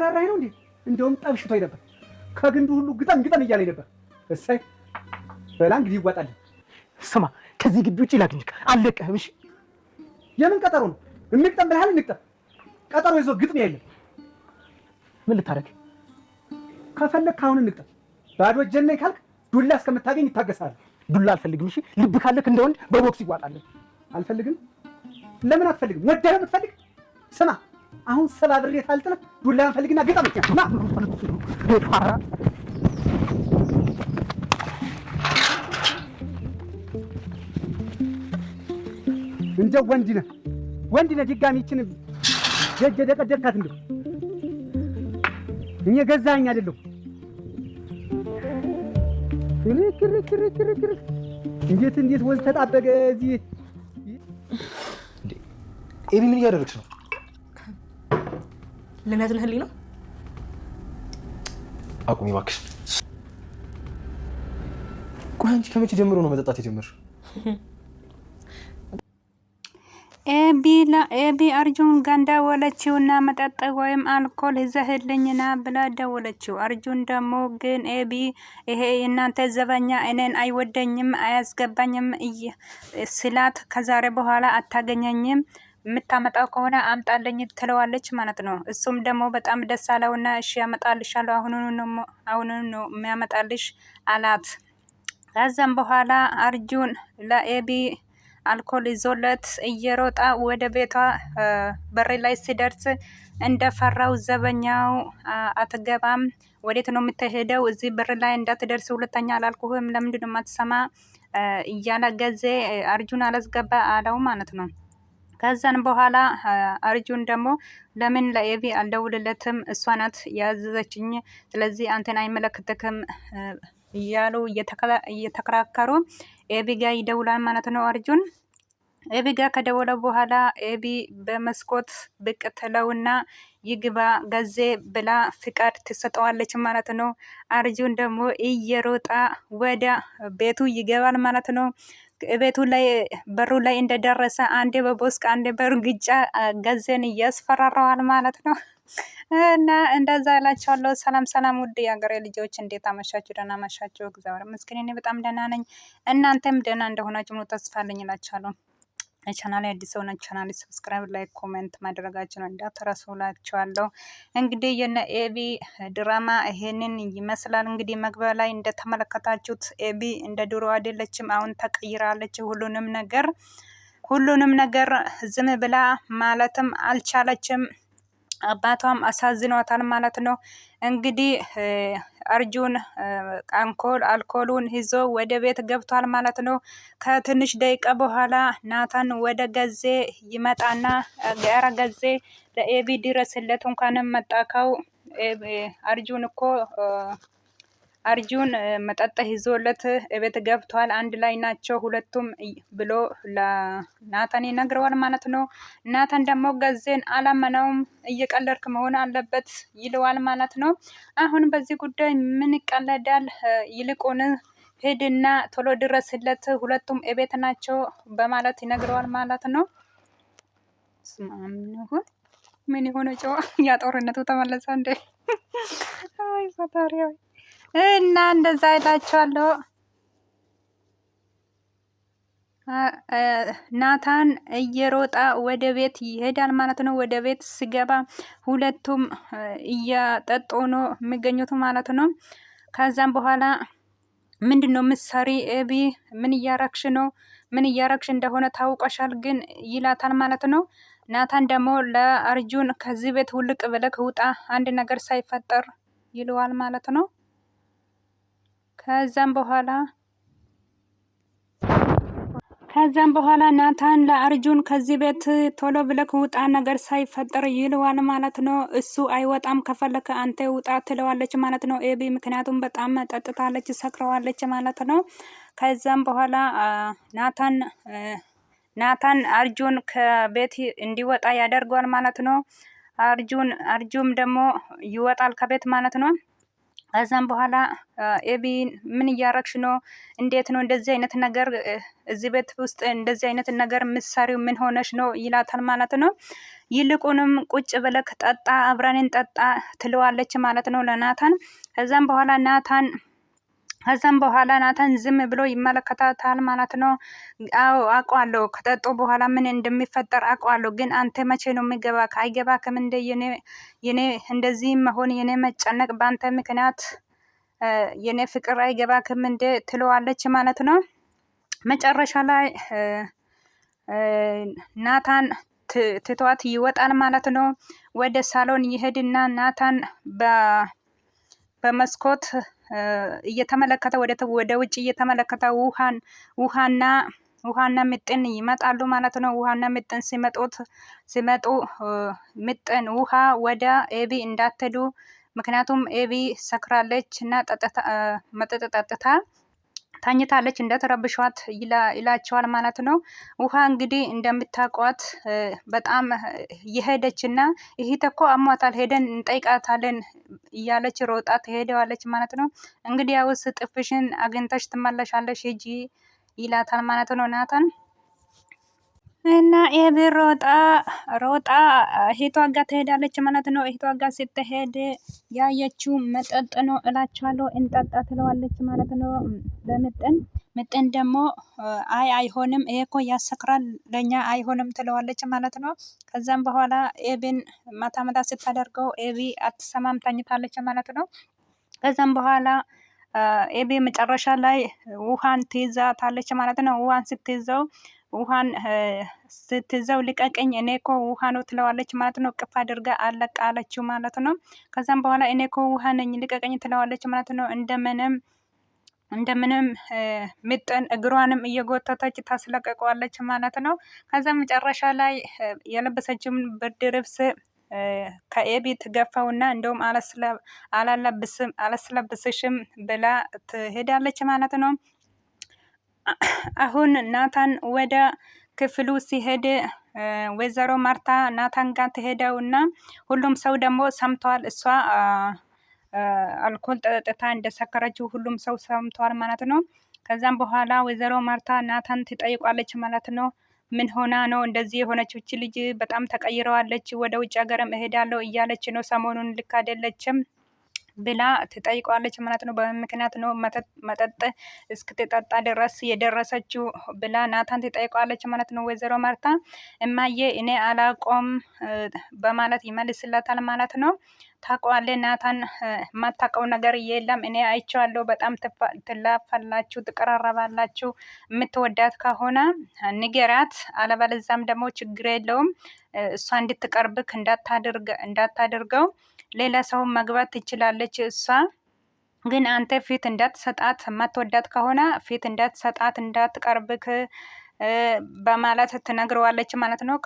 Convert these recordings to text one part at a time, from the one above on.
እያስፈራራኝ ነው እንዴ? እንደውም ጠብሽቶኝ ነበር። ከግንዱ ሁሉ ግጠም ግጠም እያለኝ ነበር። እሰይ በላ እንግዲህ ይዋጣልኝ። ስማ፣ ከዚህ ግቢ ውጭ ላግኝህ አልለቅህም። እሺ? የምን ቀጠሮ ነው? እንግጠም ብለሃል፣ እንግጠም። ቀጠሮ ይዞ ግጥም የለም። ምን ልታደርግ? ከፈለግህ አሁን እንግጠም። ባዶ እጄን ነኝ ካልክ ዱላ እስከምታገኝ ይታገሳል። ዱላ አልፈልግም። እሺ? ልብ ካለክ እንደ ወንድ በቦክስ ይዋጣልን። አልፈልግም። ለምን አትፈልግም? ወደህ ነው የምትፈልግ? ስማ፣ አሁን ሰባብሬ ታልጥልህ ዱላህን ፈልግና ግጠም። ና። ፋራ። እንደው ወንድ ነህ፣ ወንድ ነህ። ድጋሚ ይችን ደጀ ደቀደቅካት። እንደው እኔ ገዛኸኝ አይደለሁ። ክርክ ክርክ ክርክ ክርክ። እንዴት እንዴት ወዝ ተጣበቀ እዚህ። ኤቢ፣ ምን እያደረግሽ ነው? ለምን ያዝነህልኝ ነው? አቁሚ እባክሽ። ቆይ፣ አንቺ ከመቼ ጀምሮ ነው መጠጣት የጀመርሽው? ኤቢ አርጁን ጋ ደወለችውና መጠጥ ወይም አልኮል ይዘህልኝና ብላ ደወለችው። አርጁን ደግሞ ግን ኤቢ ይሄ እናንተ ዘበኛ እኔን አይወደኝም አያስገባኝም ስላት ከዛሬ በኋላ አታገኘኝም፣ የምታመጣው ከሆነ አምጣልኝ ትለዋለች ማለት ነው። እሱም ደግሞ በጣም ደስ አለውና እሺ ያመጣልሻለሁ፣ አሁኑኑ ነው የሚያመጣልሽ አላት። ከዛም በኋላ አርጁን ለኤቢ አልኮል ይዞለት እየሮጣ ወደ ቤቷ በር ላይ ሲደርስ እንደፈራው ዘበኛው አትገባም፣ ወዴት ነው የምትሄደው? እዚህ በር ላይ እንዳትደርስ ሁለተኛ አላልኩህም? ለምንድን ነው የማትሰማ? እያለ ገዜ አርጁን አላስገባ አለው ማለት ነው። ከዛን በኋላ አርጁን ደግሞ ለምን ለኤቢ አልደውልለትም? እሷ ናት ያዘዘችኝ፣ ስለዚህ አንተን አይመለከትክም እያሉ እየተከራከሩ ኤቢ ጋ ይደውላል ማለት ነው አርጁን። ኤቢ ጋ ከደወለ በኋላ ኤቢ በመስኮት ብቅ ትለውና ይግባ ገዜ ብላ ፍቃድ ትሰጠዋለች ማለት ነው። አርጁን ደግሞ እየሮጣ ወደ ቤቱ ይገባል ማለት ነው። ቤቱ ላይ በሩ ላይ እንደደረሰ አንዴ በቦስቅ አንዴ በእርግጫ ገዜን እያስፈራራዋል ማለት ነው። እና እንደዛ እላቸዋለሁ። ሰላም ሰላም፣ ውድ የሀገሬ ልጆች፣ እንዴት አመሻችሁ? ደህና አመሻችሁ? እግዚአብሔር ይመስገን እኔ በጣም ደህና ነኝ። እናንተም ደህና እንደሆናችሁ ሙሉ ተስፋ አለኝ እላችኋለሁ። ቻናል አዲስ ሰው channel subscribe፣ like፣ comment ማድረጋችሁን እንዳትረሱ እላችኋለሁ። እንግዲህ የነ ኤቢ ድራማ ይሄንን ይመስላል። እንግዲህ መግቢያ ላይ እንደተመለከታችሁት ኤቢ እንደ ድሮ አይደለችም። አሁን ተቀይራለች። ሁሉንም ነገር ዝም ብላ ማለትም አልቻለችም። አባቷም አሳዝኗታል ማለት ነው። እንግዲህ አርጁን አልኮሉን ይዞ ወደ ቤት ገብቷል ማለት ነው። ከትንሽ ደቂቃ በኋላ ናታን ወደ ገዜ ይመጣና ገረ ገዜ ለኤቢ ድረስለት፣ እንኳንም መጣከው፣ አርጁን እኮ አርጁን መጠጥ ይዞለት እቤት ገብቷል፣ አንድ ላይ ናቸው ሁለቱም ብሎ ለናታን ይነግረዋል ማለት ነው። ናታን ደግሞ ገዜን አላመነውም፣ እየቀለድክ መሆን አለበት ይለዋል ማለት ነው። አሁን በዚህ ጉዳይ ምን ይቀለዳል? ይልቁን ሂድና ቶሎ ድረስለት፣ ሁለቱም እቤት ናቸው በማለት ይነግረዋል ማለት ነው። ምን የሆነ ጨዋ ያ ጦርነቱ ተመለሰ እንዴ? አይ ፈጣሪ። እና እንደዛ አይታችኋለሁ። ናታን እየሮጣ ወደ ቤት ይሄዳል ማለት ነው። ወደ ቤት ስገባ ሁለቱም እየጠጡ ነው የሚገኙት ማለት ነው። ከዛም በኋላ ምንድን ነው ምሰሪ ኤቢ? ምን እያረግሽ ነው? ምን እያረግሽ እንደሆነ ታውቀሻል ግን ይላታል ማለት ነው። ናታን ደግሞ ለአርጁን ከዚህ ቤት ውልቅ ብለክ ውጣ፣ አንድ ነገር ሳይፈጠር ይለዋል ማለት ነው። ከዛም በኋላ ናታን ለአርጁን ከዚህ ቤት ቶሎ ብለክ ውጣ፣ ነገር ሳይፈጠር ይለዋል ማለት ነው። እሱ አይወጣም፣ ከፈለክ አንተ ውጣ ትለዋለች ማለት ነው ኤቢ። ምክንያቱም በጣም ጠጥታለች፣ ሰክረዋለች ማለት ነው። ከዛም በኋላ ናታን አርጁን ከቤት እንዲወጣ ያደርገዋል ማለት ነው። አርጁም ደግሞ ይወጣል ከቤት ማለት ነው። ከዛም በኋላ ኤቢ ምን እያረግሽ ነው? እንዴት ነው እንደዚህ አይነት ነገር እዚህ ቤት ውስጥ እንደዚህ አይነት ነገር ምሳሪው ምን ሆነሽ ነው ይላታል ማለት ነው። ይልቁንም ቁጭ ብለክ ጠጣ፣ አብረንን ጠጣ ትለዋለች ማለት ነው ለናታን። ከዛም በኋላ ናታን ዝም ብሎ ይመለከታታል ማለት ነው። አዎ አውቀዋለሁ፣ ከጠጡ በኋላ ምን እንደሚፈጠር አውቀዋለሁ። ግን አንተ መቼ ነው የሚገባክ? አይገባክም እንደ የኔ እንደዚህ መሆን የኔ መጨነቅ በአንተ ምክንያት የኔ ፍቅር አይገባክም እንደ ትለዋለች ማለት ነው። መጨረሻ ላይ ናታን ትቷት ይወጣል ማለት ነው። ወደ ሳሎን ይሄድና ናታን በመስኮት እየተመለከተ ወደ ውጭ እየተመለከተ ውሃን ውሃና ውሃና ምጥን ይመጣሉ ማለት ነው። ውሃና ምጥን ሲመጡ ምጥን ውሃ ወደ ኤቢ እንዳትሄዱ፣ ምክንያቱም ኤቢ ሰክራለች እና መጠጥ ጠጥታ ተኝታለች እንደተረብሿት ይላቸዋል ማለት ነው። ውሃ እንግዲህ እንደምታውቋት በጣም የሄደች እና ይህ እኮ አሟታል ሄደን እንጠይቃታለን እያለች ሮጣ ትሄደዋለች ማለት ነው። እንግዲህ ያውስ ጥፍሽን አግኝተሽ ትመለሻለሽ ሂጂ ይላታል ማለት ነው ናታን። እና ኤቢ ሮጣ ሮጣ እህቷ ጋር ትሄዳለች ማለት ነው። እህቷ ጋር ስትሄድ ያየችው መጠጥ ነው እላቸዋለሁ። እንጠጣ ትለዋለች ማለት ነው። በምጥን ምጥን ደግሞ አይ አይሆንም፣ ይሄ እኮ ያሰክራል፣ ለኛ አይሆንም ትለዋለች ማለት ነው። ከዛም በኋላ ኤቢን ማታ ማታ ስታደርገው ኤቢ አትሰማም፣ ተኝታለች ማለት ነው። ከዛም በኋላ ኤቢ መጨረሻ ላይ ውሃን ትይዛታለች ማለት ነው። ውሃን ስትይዘው ውሃን ስትይዘው ልቀቅኝ፣ እኔ እኮ ውሃ ነው ትለዋለች ማለት ነው። እቅፍ አድርጋ አለቃለችው ማለት ነው። ከዛም በኋላ እኔ እኮ ውሃ ነኝ ልቀቅኝ ትለዋለች ማለት ነው። እንደምንም እንደምንም ምጥን እግሯንም እየጎተተች ታስለቀቀዋለች ማለት ነው። ከዛ መጨረሻ ላይ የለበሰችውን ብርድ ልብስ ከኤቢ ትገፋውና እንደውም አላለብስም አላስለብስሽም ብላ ትሄዳለች ማለት ነው። አሁን ናታን ወደ ክፍሉ ሲሄድ ወይዘሮ ማርታ ናታን ጋር ትሄደውና ሁሉም ሰው ደግሞ ሰምተዋል። እሷ አልኮል ጠጥታ እንደሰከረችው ሁሉም ሰው ሰምተዋል ማለት ነው። ከዛም በኋላ ወይዘሮ ማርታ ናታን ትጠይቋለች ማለት ነው። ምን ሆና ነው እንደዚህ የሆነችው? እቺ ልጅ በጣም ተቀይረዋለች። ወደ ውጭ ሀገርም እሄዳለሁ እያለች ነው። ሰሞኑን ልክ አይደለችም ብላ ትጠይቀዋለች ማለት ነው። በምን ምክንያት ነው መጠጥ እስክትጠጣ ድረስ የደረሰችው ብላ ናታን ትጠይቀዋለች ማለት ነው። ወይዘሮ ማርታ እማዬ እኔ አላቆም በማለት ይመልስላታል ማለት ነው። ታውቀዋለህ ናታን፣ የማታውቀው ነገር የለም። እኔ አይቼዋለሁ። በጣም ትላፋላችሁ፣ ትቀራረባላችሁ። የምትወዳት ከሆነ ንገራት፣ አለበለዚያም ደግሞ ችግር የለውም እሷ እንድትቀርብክ እንዳታደርገው ሌላ ሰው መግባት ትችላለች። እሷ ግን አንተ ፊት እንዳትሰጣት፣ የማትወዳት ከሆነ ፊት እንዳትሰጣት፣ እንዳትቀርብክ በማለት ትነግረዋለች ማለት ነው።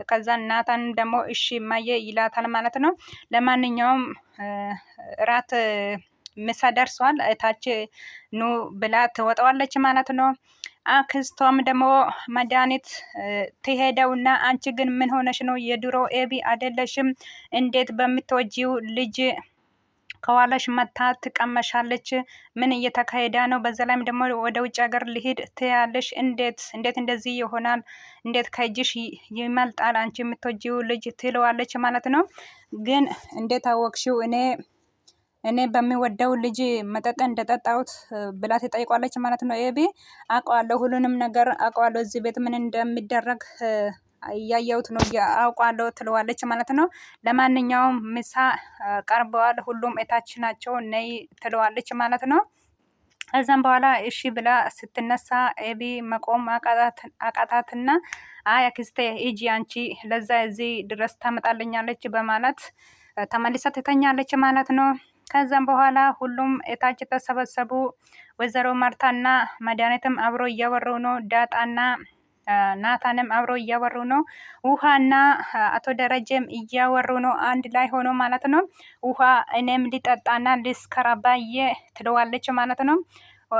ከዛ ናታን ደግሞ እሺ እማዬ ይላታል ማለት ነው። ለማንኛውም እራት ምሳ ደርሷል እታች ኑ ብላ ትወጣዋለች ማለት ነው። አክስቷም ደግሞ መድኃኒት ትሄደውና አንቺ ግን ምን ሆነሽ ነው? የድሮ ኤቢ አይደለሽም። እንዴት በምትወጂው ልጅ ከኋላሽ መታ ትቀመሻለች? ምን እየተካሄደ ነው? በዛ ላይም ደግሞ ወደ ውጭ ሀገር ልሂድ ትያለሽ። እንዴት እንደዚህ ይሆናል? እንዴት ከእጅሽ ይመልጣል? አንቺ የምትወጂው ልጅ ትለዋለች ማለት ነው። ግን እንዴት አወቅሽው እኔ በሚወደው ልጅ መጠጥ እንደጠጣሁት ብላ ትጠይቋለች ማለት ነው። ኤቢ አውቀዋለሁ፣ ሁሉንም ነገር አውቀዋለሁ፣ እዚህ ቤት ምን እንደሚደረግ እያየሁት ነው አውቃለሁ ትለዋለች ማለት ነው። ለማንኛውም ምሳ ቀርበዋል፣ ሁሉም እታች ናቸው፣ ነይ ትለዋለች ማለት ነው። ከዛም በኋላ እሺ ብላ ስትነሳ ኤቢ መቆም አቃታትና አይ አክስቴ ሂጂ አንቺ ለዛ እዚህ ድረስ ታመጣልኛለች በማለት ተመልሳ ትተኛለች ማለት ነው። ከዛም በኋላ ሁሉም እታች ተሰበሰቡ። ወይዘሮ ማርታና መድኃኒትም አብሮ እያወሩ ነው። ዳጣና ናታንም አብሮ እያወሩ ነው። ውሃና አቶ ደረጀም እያወሩ ነው፣ አንድ ላይ ሆኖ ማለት ነው። ውሃ እኔም ሊጠጣና ልስከራባዬ ትለዋለች ማለት ነው።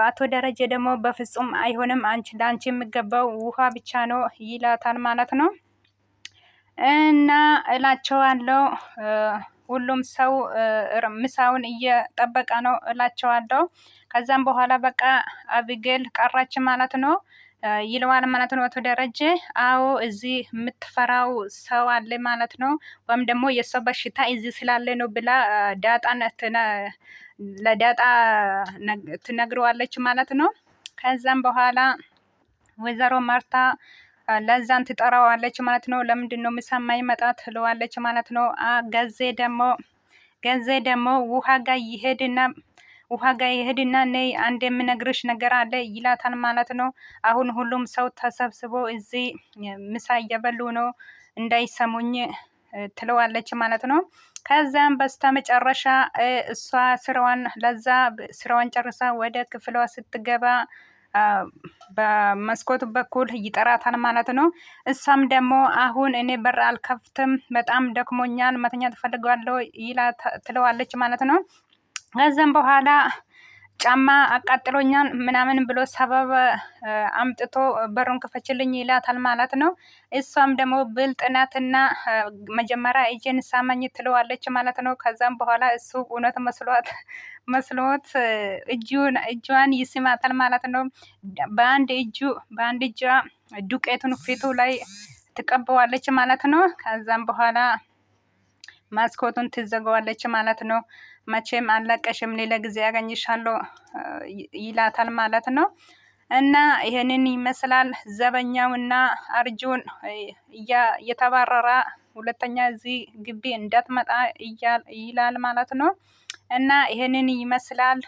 አቶ ደረጀ ደግሞ በፍጹም አይሆንም፣ አንቺ ለአንቺ የሚገባው ውሃ ብቻ ነው ይላታል ማለት ነው። እና እላቸዋለሁ። ሁሉም ሰው ምሳውን እየጠበቀ ነው እላቸዋለሁ። ከዛም በኋላ በቃ አቢጌል ቀራች ማለት ነው ይለዋል ማለት ነው አቶ ደረጀ። አዎ እዚህ የምትፈራው ሰው አለ ማለት ነው፣ ወይም ደግሞ የሰው በሽታ እዚህ ስላለ ነው ብላ ዳጣን ለዳጣ ትነግረዋለች ማለት ነው። ከዛም በኋላ ወይዘሮ ማርታ ለዛን ትጠራዋለች ማለት ነው። ለምንድን ነው ምሳ የማይመጣ ትለዋለች ማለት ነው። ገዜ ደግሞ ገዜ ደግሞ ውሃ ጋር ይሄድና ውሃ ጋር ይሄድና ነይ አንድ የምነግርሽ ነገር አለ ይላታል ማለት ነው። አሁን ሁሉም ሰው ተሰብስቦ እዚህ ምሳ እየበሉ ነው እንዳይሰሙኝ ትለዋለች ማለት ነው። ከዛም በስተ መጨረሻ እሷ ስራዋን ለዛ ስራዋን ጨርሳ ወደ ክፍሏ ስትገባ በመስኮቱ በኩል ይጠራታል ማለት ነው። እሷም ደግሞ አሁን እኔ በር አልከፍትም፣ በጣም ደክሞኛል፣ መተኛት እፈልጋለሁ ትለዋለች ማለት ነው። ከዛም በኋላ ጫማ አቃጥሎኛል ምናምን ብሎ ሰበብ አምጥቶ በሩን ክፈችልኝ ይላታል ማለት ነው። እሷም ደግሞ ብልጥ ናትና መጀመሪያ እጄን ሳመኝ ትለዋለች ማለት ነው። ከዛም በኋላ እሱ እውነት መስሏት መስሎት እጇን ይስማታል ማለት ነው። በአንድ እጁ በአንድ እጇ ዱቄቱን ፊቱ ላይ ትቀበዋለች ማለት ነው። ከዛም በኋላ መስኮቱን ትዘጋዋለች ማለት ነው። መቼም አለቀሽም፣ ሌላ ጊዜ ያገኝሻለሁ ይላታል ማለት ነው። እና ይሄንን ይመስላል ዘበኛውና አርጁን እየተባረረ ሁለተኛ እዚህ ግቢ እንዳትመጣ ይላል ማለት ነው። እና ይሄንን ይመስላል።